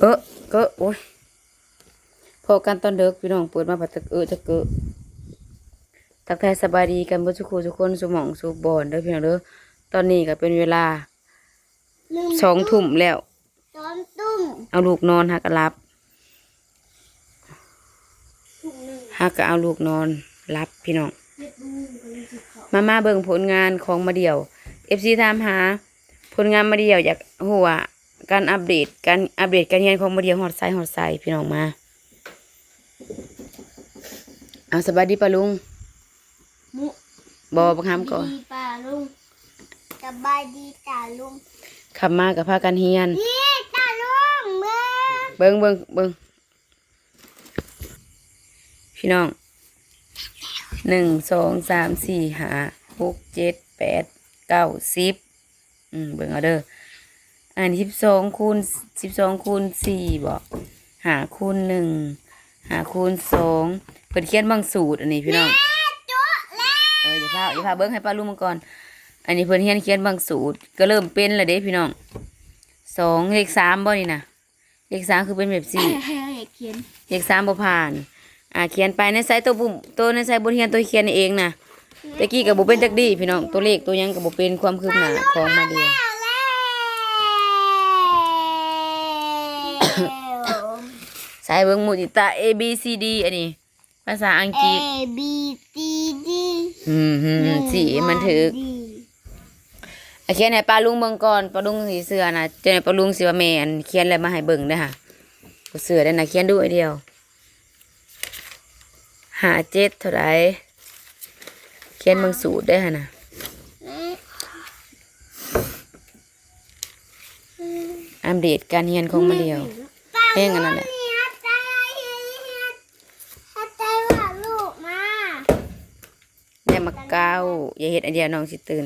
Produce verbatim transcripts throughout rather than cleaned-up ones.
เออ เกอะ โอ้ย พอกันตอนเดิกพี่น้อง เปิดมาผัดตะเกอะตะเกอะ ทักทายสบายดีกันเบิดทุกคู่ทุกคน สู่หม่องสู่บ่อนเด้อพี่น้องเด้อ ตอนนี้ก็เป็นเวลา หนึ่ง สองทุ่มแล้ว สองทุ่ม เอาลูกนอนหากะหลับ ทุ่มหนึ่ง หากะเอาลูกนอนหลับพี่น้อง เจ็ดโมงก็เลยสิเข้า มา มาเบิ่งผลงานของมาเดี่ยว เอฟซี ถามหา ผลงานมาเดี่ยว อยากฮู้ว่าการอัปเดต การอัปเดตการเรียนของมาเดี่ยวฮอดไสฮอดไสพี่น้องมา เอาสบายดีป้าลุง มุ บ่ บักหำก่อน สบายดีป้าลุง สบายดีจ้าลุง ขับมากับพากันเรียน นี่จ้าลุง เบิ่ง เบิ่ง เบิ่ง เบิ่ง พี่น้อง หนึ่ง สอง สาม สี่ ห้า หก เจ็ด แปด เก้า สิบ อืม เบิ่งเอาเด้อ อัน สิบสอง คูณ สิบสอง คูณ สี่ บ่ ห้า คูณ หนึ่ง ห้า คูณ สอง เพิ่นเขียนบางสูตรอันนี้พี่น้อง แม่จุแล้ว เออ อย่าพา อย่าพาเบิ่ง ให้ป้าลุงมาก่อน อันนี้เพิ่นเขียน เขียนบางสูตร ก็เริ่มเป็นแล้วเด้พี่น้อง สอง เลขสามบ่นี่นะ เลขสามคือเป็นแบบสี่ ให้ให้เขียน เลขสามบ่ผ่าน อ่า เขียนไปในไซต์ตัวบุ้ม ตัวในไซต์บทเรียนตัวเขียนเองนะ ตะกี้ก็บ่เป็นจักดีพี่น้อง ตัวเลขตัวหยังก็บ่เป็น ความคืบหน้าของมาเดียว ใส่เบิ่งหมู่ติตา A B C D อันนี้ ภาษาอังกฤษ A B C D อืม อืม อืม สี่ มันถือ ดี อ่ะ เขียนให้ป้าลุงเบิ่งก่อน ป้าลุงสิเชื่อนะ เจ้าป้าลุงสิว่าแม่อันเขียนอะไรมาให้เบิ่งเด้อค่ะ บ่เชื่อได้นะ เขียนดูไอ้เดียว ห้าเจ็ด เท่าใด เขียนเบิ่งสูตรได้อหั่นนะ อัปเดตการเรียนของมาเดียว แห้งอันนั้นแหละ ได้มาเก้า อย่าเฮ็ดไอเดียน้องสิตื่น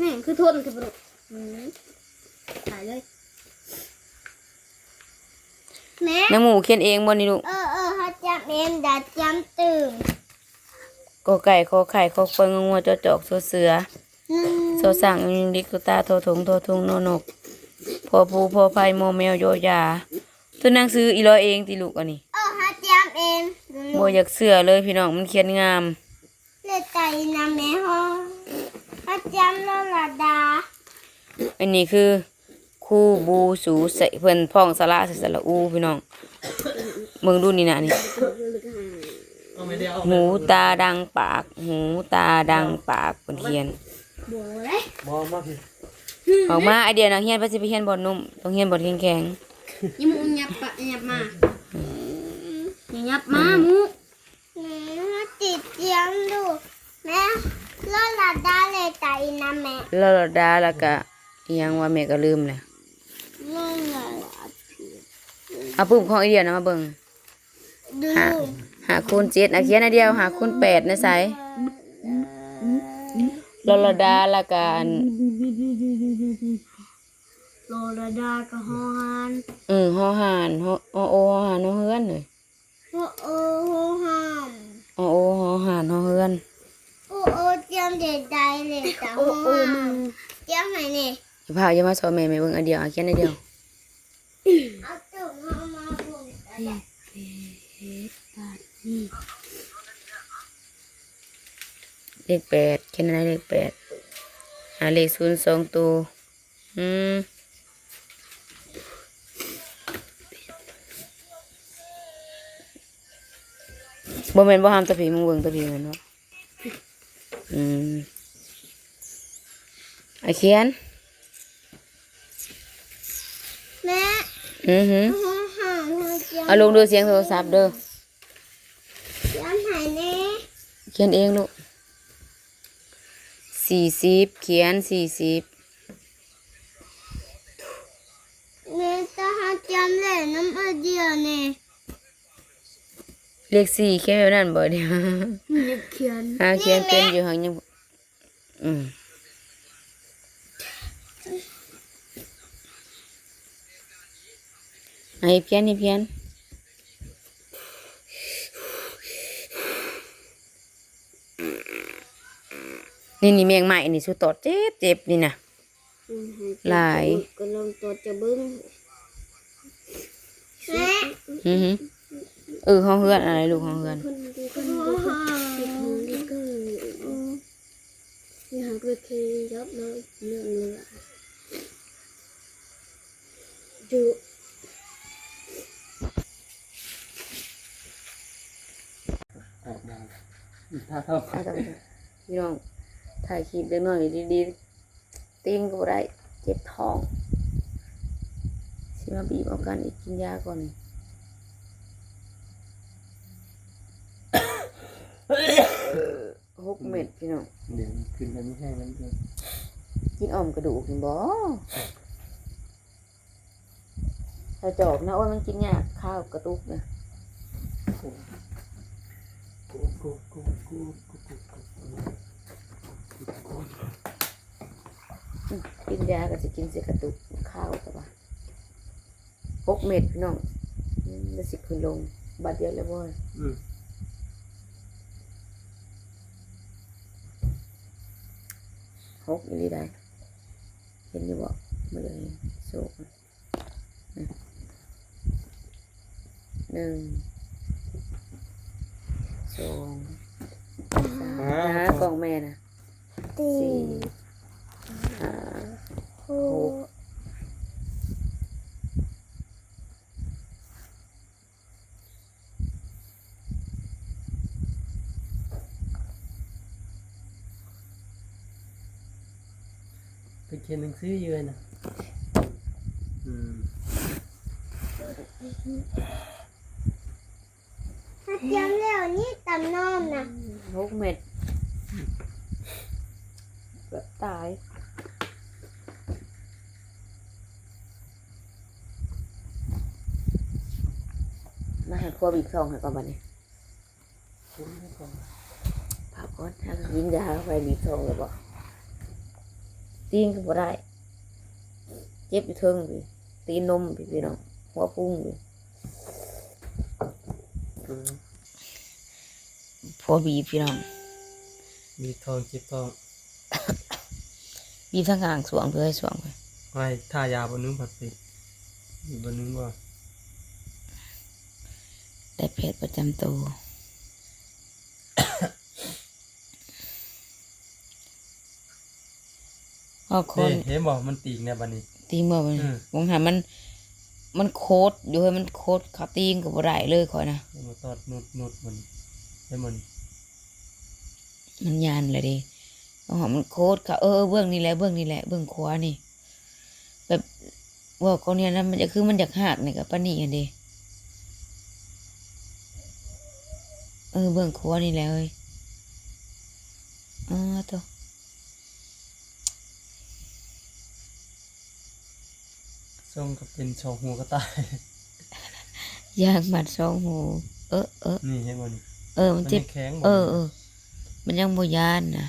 นี่คือทนคือบ่รู้ อืม ถ่ายเลย แม่ น้องหมูเขียนเองบ่นี่ลูก เออ เออ เขาจำเอง ดัดจำตื่น กอไก่ ขอไข่ คอควาย งองัว จอจอก ซอเสือ หนึ่ง ซอช้าง ยิงลิก ตอตา ทอถุง ทอทุง นอนก พอภู พอไพ มอแมว ยอยา ตัวหนังสืออีหลอเองติลูกอันนี้ เออ เขาจำเอง บ่อยากเชื่อเลยพี่น้อง มันเขียนงาม เลยใจนะแม่ฮ้อง เขาจำลอลาดา อันนี้คือ คูบูสูใส่ เพิ่นพ้องสระใส่สระอูพี่น้อง เบิ่งดูนี่นะนี่ เอาไม่ได้เอา หูตาดังปาก หูตาดังปาก เพิ่นเขียน บ่เลย บ่มาพี่ ออกมาไอเดียนักเรียนไปสิไปเรียนบ่อนนุ่ม ต้องเรียนบ่อนแข็งๆ นี่หมูยับปะ ยับมา อืม ยับมาหมู แม่ติดเตียงลูก แม่ลอลาดาเลยใจนะแม่ ลอลาดาแล้วก็อิหยังวะ แม่ก็ลืมแล้ว ลอลาดา เอาปึ้มของไอเดียนะมาเบิ่ง ดู ห้า ห้าคูณเจ็ด อ่ะ เขียนอันเดียว ห้าคูณแปด นะไส ลอลาดาแล้วก็อัน ลอลาดากับฮอฮาน อืม ฮอฮาน ฮอ ฮอโอ ฮอฮาน ฮอเฮือนเลย ฮอโอ ฮอฮาน ฮอโอ ฮอฮาน ฮอเฮือน โอโอ เตรียมเด็ดใดเลยจ้ะ โอโอ ฮอฮาน มึง เตรียมไหนเนี่ย อย่าพาอย่ามาสอนแม่ แม่เบิ่งอันเดียว อ่ะ เขียนอันเดียว เอาตุ่มเอามาบุ่มก็ได้ เลขแปด เขียนอะไร เลขแปด หาเลขศูนย์สองตัว อืม บ่แม่นบ่ ห้ามตะผี มึงเบิ่งตะผีแม่นบ่ อืม อ่ะ เขียน แม่ อือหือ เอาฮอฮาน ฮอเจียม เอาลงดูเสียงโทรศัพท์เด้อ เขียนให้แน่ เขียนเองลูก สี่สิบ เขียน สี่สิบ แม่จะหาจำเลขน้ำอันเดียวเนี่ย เลขสี่ เขียนแบบนั้นบ่เดียว อยากเขียน หาเขียนเป็นอยู่ หังยัง อืม ให้เพี้ยน ให้เพี้ยน นี่ นี่แมงไม้นี่ สู้ตอดเจ็บเจ็บนี่นะ อืม หลาย ก็ลองตอดจะเบิ่ง อือหือ เออ ห้องเฮือนอะไรลูก ห้องเฮือน คนดีคนดีคนดีคนดีก็ อืม อย่าหาไปเคยยับเลยเรื่องเลยอะ จุ ออกมา ถ้าเท่า พี่น้อง ถ่ายคลิปเด็กน้อยดีๆ ตีนก็บ่ได้ เจ็บท้อง สิมาบีบเอากันอีก กินยาก่อน หกเม็ดพี่น้อง เดี๋ยวมันขึ้นไปไม่แห้งแล้วเกิน กินอ่อมกระดูกนี่บ่ ถ้าจอกนะ โอ้ย มันกินยาก ข้าวกระตุกนะ อืม กินยาก็สิกินใส่กระตุก ข้าวแต่ว่า หกเม็ดพี่น้อง อืม แล้วสิขึ้นลง บาดเดียวแล้วบ่อย อืม หกอีหลีได้ เห็นอยู่บ่ มื้อเดียวนี้ โซ่ อืม หนึ่ง สอง สาม อ่า หากล่องแม่นะ สี่ สี่ ห้า หก หก ไปเขียนหนังสืออยู่นะ อืม เตรียมแล้วนี่ตำนอนนะ หกเม็ด เกือบตาย มาให้ครัวบีบซองให้ก่อนบัดนี้ พักก่อน ถ้ากินยาเข้าไปบีบซองเลยบ่ ตีนก็บ่ได้ เจ็บอยู่เทิงพี่ ตีนนมพี่ พี่น้อง หัวพุงอยู่ อืม พอบีบพี่น้อง บีบท้องเจ็บท้อง บีบทั้งข้างสวงเลย สวงเลย ไว้ทายาบนนึงผัดสิ อีกบนนึงว่า ได้แพทย์ประจำตัว เอาคน เห็นบ่ มันตีงเนี่ยบัดนี้ ตีงบ่บัดนี้ อืม บางหามัน มันโคตรอยู่ เฮ้ย มันโคตรขาตีงก็บ่ได้เลยข้อยนะ มันตอดนุดนุดมัน เห็นบ่นี่ มันยานเลยเด้ บางหามันโคตรขา เออ เออ เบื้องนี่แหละ เบื้องนี่แหละ เบื้องขวานี่ แบบ ว่าเขาเนี่ยนะ มันจะคือมันอยากหักนี่ก็ปานนี้อันเด้ เออ เบื้องขวานี่แหละเฮ้ย อ๋อ โต ทรงก็เป็นสองหูกระต่าย ยางมัดสองหู เออ เออ นี่เห็นบ่นี่ เออ มันเจ็บ มันยังแข็งบ่ เออ เออ มันยังบ่ย่านนะ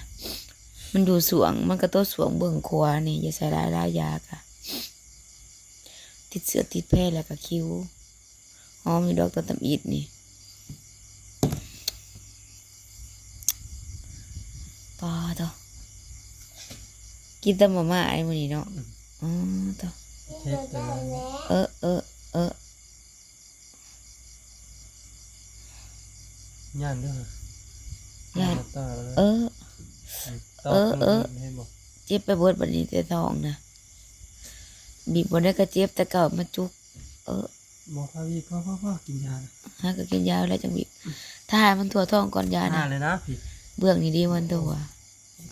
มันอยู่สวง มันก็โตสวงเบื้องขวานี่ อย่าใส่ร้ายร้ายยากะ ติดเสื้อติดแพรแล้วก็คิ้ว หอมอยู่ดอกตอนตำอิดนี่ ปาดเถาะ กินแต่มาม่าไอ้มื้อนี้เนาะ อืม อ๋อ เถาะ เช็ดตัวนั้น เออ เออ เออ ย่านเด้อ ย่าน ต่อเลย เออ อืม เออ ต่อ เออ เห็นบ่ เจ็บไปเบิดบัดนี้แต่ท้องนะ บีบบ่ได้ก็เจ็บแต่เก่ามาจุก เออ บ่พาพี่ พ่อ พ่อ พ่อ กินยานะ หาก็กินยาแล้วจังบีบ ถ้าให้มันทั่วท้องก่อนยานะ อ่าเลยนะพี่ เบื้องนี้ดีมันทั่ว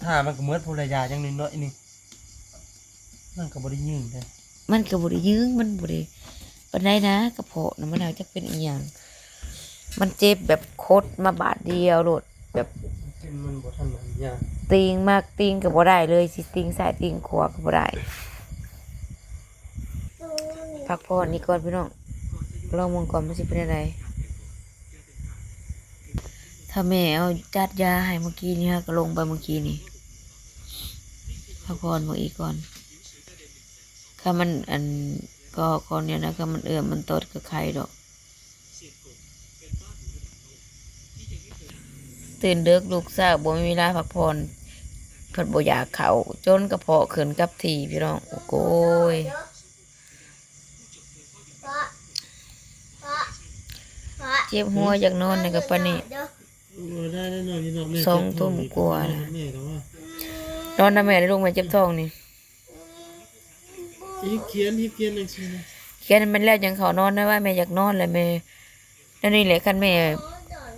ถ้ามันก็เหมือนผู้ละยาจังน้อยๆ นึง มันก็บ่ได้ยืงเด้ มันก็บ่ได้ยืง มันบ่ได้ปานใดนะ กระเพาะน่ะ มันอาจจะเป็นอีหยัง มันเจ็บแบบคดมาบาดเดียวโลด แบบ มันบ่ทันอันยา ตีงมากตีงก็บ่ได้เลย สิตีงซ้ายตีงขวาก็บ่ได้ พักผ่อนนี่ก่อนพี่น้อง ลองเบิ่งก่อนมันสิเป็นจั่งใด ถ้าแม่เอาจัดยาให้เมื่อกี้นี่ ก็ลงไปเมื่อกี้นี่ พักผ่อนเบิ่งอีกก่อน ถ้ามันอัน ก็คนเนี่ยนะ ถ้ามันเอื้อมมันตดก็ไข้ดอก ตื่นดึกลูกสาวบ่มีเวลาพักผ่อน เพิ่นบ่อยากเข้า จนกระเพาะขึ้นกับที่พี่น้อง โอ้โกย ปะ เจ็บหัวอยากนอนนี่ก็ปานนี้ เออได้ได้นอนอยู่นอนแม่ สองทุ่มกว่าแล้ว แม่ก็ว่า นอนนะแม่ได้ลูกแม่เจ็บท้องนี่ อีเขียนอีเขียนหนังสือนะ เขียนให้มันแล้วยังเขานอนนะว่าแม่อยากนอนเลยแม่นั่นนี่แหละคันแม่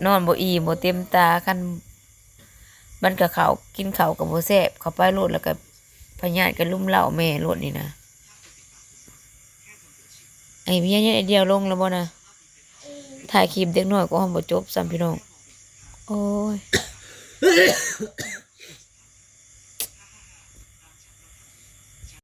นอนบ่อิ่มบ่เต็มตาคันมันกับเขาวกินเขาวกับบ่แซ่บเข้าไปโลดแล้วก็พยาธิก็ลุ่มเล้าแม่โลดนี่นะไอ้เมียเนี่ยเดียวลงแล้วบ่นะถ่ายคลิปเด็กน้อยก็ห้องบ่จบซ้ำพี่น้องโอ้ย